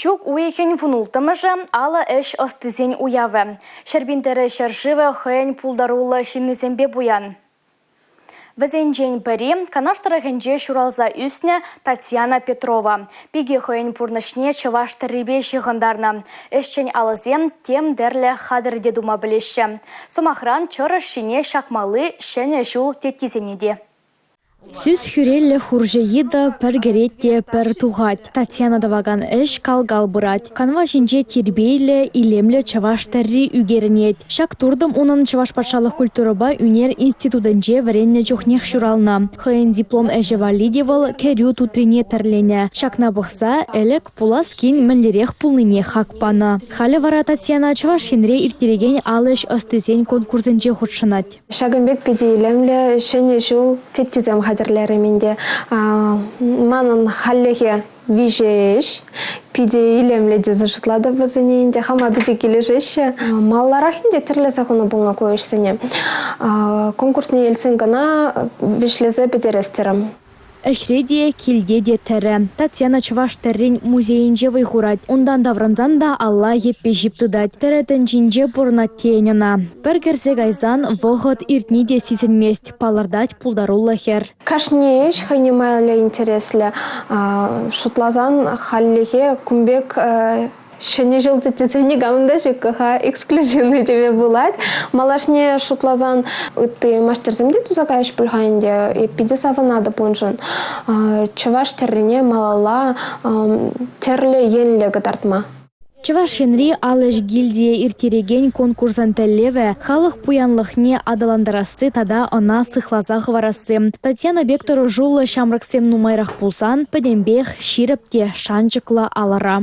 Чӳк уйӑхӗн вунулттӑмӗшӗ алӑ ӗҫ ӑстисен уявӗ. Ҫӗрпӳн тӗрӗ ҫӗршывӗ хӑйӗн пултаруллӑ ҫыннисемпе пуян. Вӗсенчен пӗри Канаш тӑрӑхӗнче ҫуралса ӳснӗ Татьяна Петрова. Пике хӑйӗн пурнӑҫне чӑваш тӗррипе ҫыхӑнтарнӑ. Ӗҫчен алӑсем тем тӗрлӗ хатӗр те тума пӗлеҫҫӗ. Сӑмахран, чӑрӑш ҫине ҫакмалли Ҫӗнӗ ҫул теттисене те. Сӳс хӳреллӗ хурҫӑ йытӑ пӗр кӗрет те пӗр тухать. Татьяна тӑвакан ӗҫ кал-кал пырать. Канва ҫинче тирпейлӗ, илемлӗ чӑваш тӗрри ӳкерӗнет. Ҫак туртӑм унӑн Чӑваш патшалӑх культурӑпа ӳнер институтӗнче вӗреннӗ чухнех ҫуралнӑ. Хӑйӗн диплом ӗҫӗ валли те вӑл кӗрӳ тутрине тӗрленӗ. Ҫакна пӑхса ӗлӗк пулас кин мӗнлерех пулнине хак панӑ. Халӗ вара Татьяна Чӑваш Енре ирттерекен ал ӗҫ ӑстисен конкурсӗнче хутшӑнать. Ҫакӑн пек питӗ илемлӗ Ҫӗнӗ ҫул теттисем хатӗрлерӗм ӗнтӗ. Манӑн хальлӗхе виҫӗ ӗҫ. Питӗ илемлӗ тесе шутлатӑп вӗсене ӗнтӗ. Хама питӗ килӗшеҫҫӗ. Маларах ӗнтӗ тӗрлесе хунӑ пулнӑ ку ӗҫсене. Конкурсне илсен кӑна вӗҫлесе пӗтерес терӗм. Ӗҫре те, килте те тӗрӗ. Татьяна Чӑваш тӗррин музейӗнче вӑй хурать. Унтан таврӑнсан та алла йӗппе ҫип тытать. Тӗрӗ тӗнчинче пурӑнать тейӗн ӑна. Пӗр кӗрсе кайсан вӑхӑт иртни те сисӗнмест, палӑртать пултаруллӑ хӗр. Кашни ӗҫ хӑйне майлӑ интереслӗ. Шутласан хальлӗхе кун пек Ҫӗнӗ ҫул тетесем никамӑн та ҫуккӑ-ха, эксклюзивный теме пулать. Малашне шутласан ытти маҫтӑрсем те туса кайӗҫ пуль-ха ӗнтӗ. Эп питӗ савӑнатӑп уншӑн. Чӑваш тӗррине малалла тӗрлӗ енлӗ кӑтартма. Чӑваш Енри ал ӗҫ гильдийӗ ирттерекен конкурсӑн тӗллевӗ – халӑх пуянлӑхне аталантарасси тата ӑна сыхласа хӑварасси. Татьяна пек тӑрӑшуллӑ ҫамрӑксем нумайрах пулсан пӗтӗмпех ҫирӗп те шанчӑклӑ алӑра.